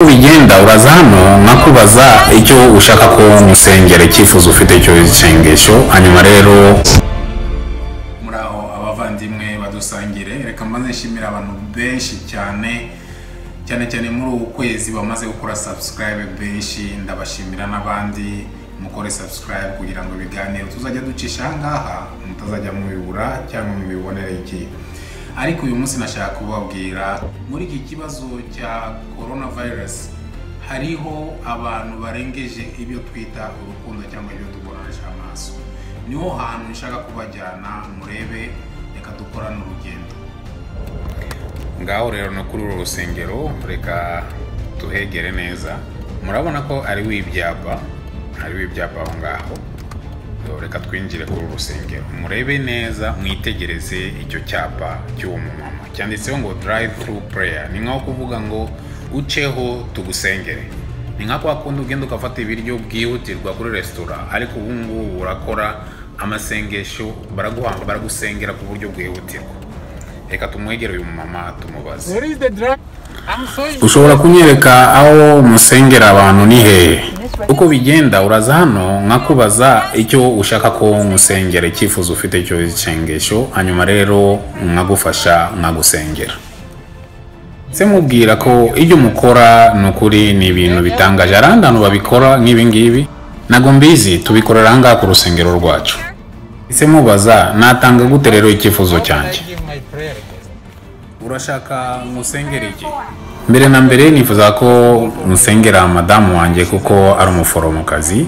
Bigenda uraza hano nkakubaza icyo ushaka ko musengera, icyifuzo ufite cyo isengesho. Hanyuma rero muraho abavandimwe badusangire, reka mbanze nshimira abantu benshi cyane cyane cyane muri uku kwezi bamaze gukora subscribe benshi. Ndabashimira n'abandi mukore subscribe kugira ngo ibiganiro tuzajya ducisha aha ngaha mutazajya mubibura cyangwa mubibonere iki. Ariko uyu munsi nashaka kubabwira muri iki kibazo cya coronavirus hariho abantu barengeje ibyo twita urukundo cyangwa ibyo tubonesha amaso. Niho hantu nshaka kubajyana murebe, reka dukorane urugendo. Ngaho rero no kuri uru rusengero reka tuhegere neza. Murabona ko ari ibyapa, hariho ibyapa aho ngaho. Reka twinjire kuri uru rusengero murebe neza, mwitegereze icyo cyapa cy'uwo mumama cyanditseho ngo drive through prayer. Ni nkaho kuvuga ngo uceho tugusengere. Ni nka kwa kundi ugenda ugafata ibiryo byihutirwa kuri resitora, ariko ubu ngubu urakora amasengesho, baraguhanga, baragusengera ku buryo bwihutirwa. Reka tumwegere uyu mumama tumubaze. Where is the drive? I'm sorry. Ushobora kunyereka aho musengera abantu ni hehe? Uko bigenda uraza hano nkakubaza icyo ushaka ko musengera, icyifuzo ufite cyo isengesho, hanyuma rero nkagufasha nkagusengera. Se mubwira ko ibyo mukora ni ukuri ni ibintu bitangaje. Hari ahandi hantu babikora nk'ibi ngibi ntabwo mbizi, tubikorera aha ngaha ku rusengero rwacu. Se mubaza natanga gute rero icyifuzo How can I cyanjye? give my prayer request? Urashaka musengere iki? Mbere na mbere nifuza ko musengera madamu wanjye kuko ari umuforomokazi,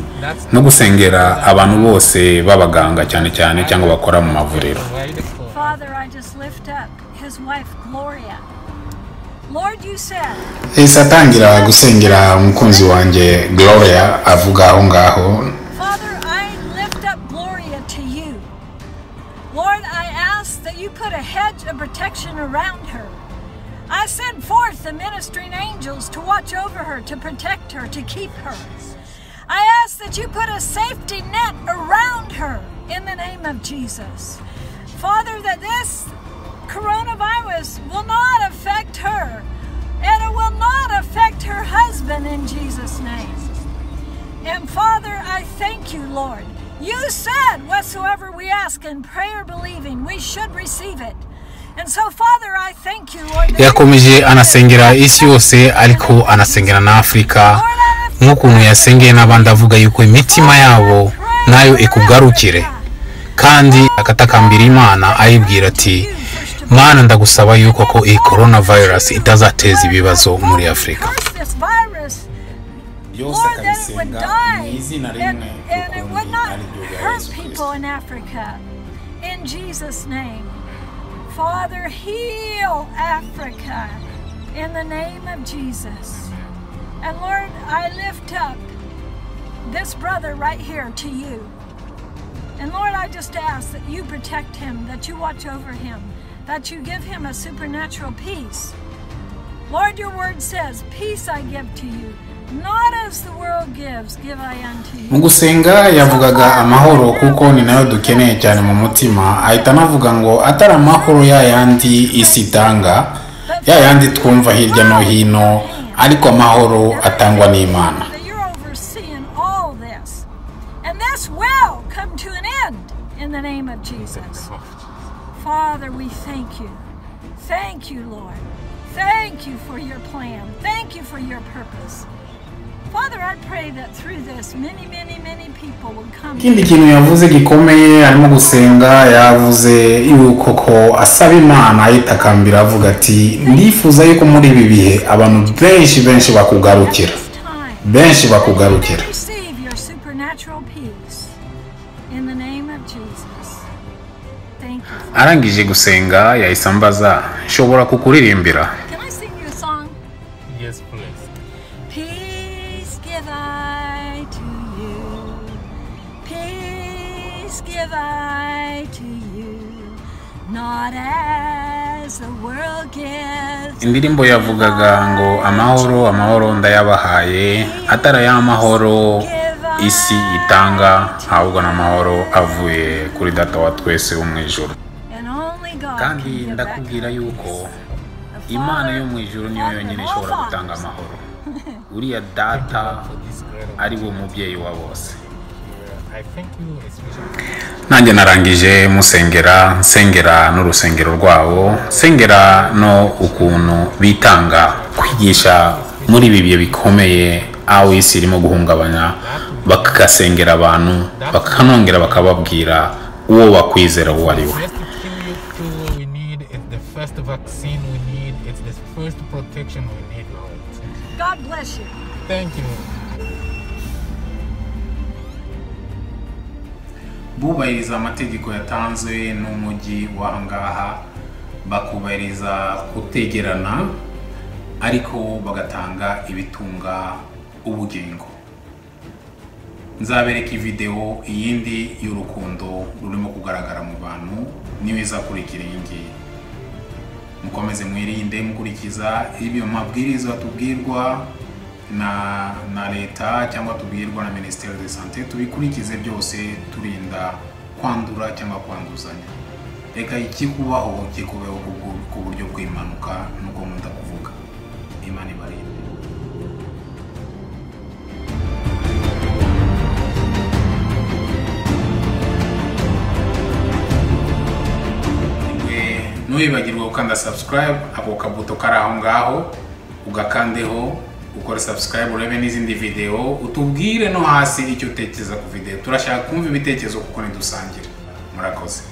no gusengera abantu bose b'abaganga cyane cyane cyangwa bakora mu mavuriro. Provide for. Father, I just lift up his wife, Gloria. Lord, you said, Ese atangira gusengera umukunzi wanjye Gloria avuga aho ngaho. Father, I lift up Gloria to you. Lord, I ask that you put a hedge of protection around her. I send forth the ministering angels to watch over her, to protect her, to keep her. I ask that you put a safety net around her in the name of Jesus. Father, that this coronavirus will not affect her, and it will not affect her husband in Jesus' name. And Father, I thank you, Lord. You said, whatsoever we ask in prayer believing, we should receive it. And so, Father, I thank you, Lord. That you Yakomeje anasengera isi yose, ariko anasengera na Afurika nk'ukuntu yasengeye n'abandi, avuga yuko imitima yabo nayo ikugarukire, kandi akatakambira Imana ayibwira ati: "Mana, ndagusaba yuko ko iyi coronavirus itazateza ibibazo muri Afurika." Curse this virus, Byose Lord, that it would akabisenga mu die izina and, rimwe and it would rukumbi not ariryo rya hurt Yesu people Kristo. in Africa. In Jesus' name. Father, heal Africa in the name of Jesus. And Lord, I lift up this brother right here to you. And Lord, I just ask that you protect him, that you watch over him, that you give him a supernatural peace. Lord, your word says, "Peace I give to you, not as the world gives, give I unto Mu you." gusenga yavugaga amahoro kuko ni nayo dukeneye cyane mu mutima. Ahita anavuga ngo atari amahoro ya yandi isi itanga, ya yandi twumva hirya no hino, ariko amahoro atangwa n'Imana. That you're overseeing all this. And this will come to an end in the name of Jesus. Father, we thank you. Thank you, Lord. Thank you for your plan. Thank you for your purpose. Father, I pray that through this, many, many, many people will come. Ikindi kintu yavuze gikomeye arimo gusenga, yavuze yuko ko asaba Imana ayitakambira avuga ati: "Ndifuza yuko muri ibi bihe abantu benshi benshi bakugarukira, This time, benshi bakugarukira." receive your supernatural peace in the name of Jesus. Thank you. Arangije gusenga yahise ambaza: "Nshobora kukuririmbira?" Can I sing you a song? Yes, please. Peace give I to you. Peace give I to you. Not as the world gives. Indirimbo yavugaga ngo: "Amahoro, amahoro ndayabahaye, atari ya mahoro isi itanga, ahubwo n'amahoro avuye kuri Data wa twese wo mu ijuru." And only God can Kandi give that ndakubwira kind of yuko peace. Imana yo mu ijuru niyo yonyine ishobora gutanga amahoro. Uriya data For this great ari we mubyeyi wa bose. I thank you especially. Nanjye narangije musengera, nsengera n'urusengero rwabo, nsengera no ukuntu bitanga kwigisha muri ibi bihe bikomeye aho isi irimo guhungabanya, bagasengera abantu, bakanongera bakababwira uwo bakwizera uwo ari we. First tool we need is the first vaccine we need. It's the first protection we need, Lord. God bless you. Thank you. Bubahiriza amategeko yatanzwe n'umujyi w'ahangaha, bakubahiriza kutegerana, ariko bagatanga ibitunga ubugingo. Nzabereka videwo iyindi y'urukundo rurimo kugaragara mu bantu, niyo izakurikira iyi ngiyi. Mukomeze mwirinde mukurikiza ibyo mabwiriza tubwirwa na leta cyangwa tubwirwa na Minisiteri de Sante, tubikurikize byose, turinda kwandura cyangwa kwanduzanya. Reka ikikubaho kikubeho ku buryo bw'impanuka, nuko nkunda kuvuga. Imana ibarinde. Ntiwibagirwe gukanda subscribe, ako kabuto kari aho ngaho ugakandeho, ukore subscribe, urebe n'izindi video, utubwire no hasi icyo utekereza ku video. Turashaka kumva ibitekerezo kuko nidusangira. Murakoze.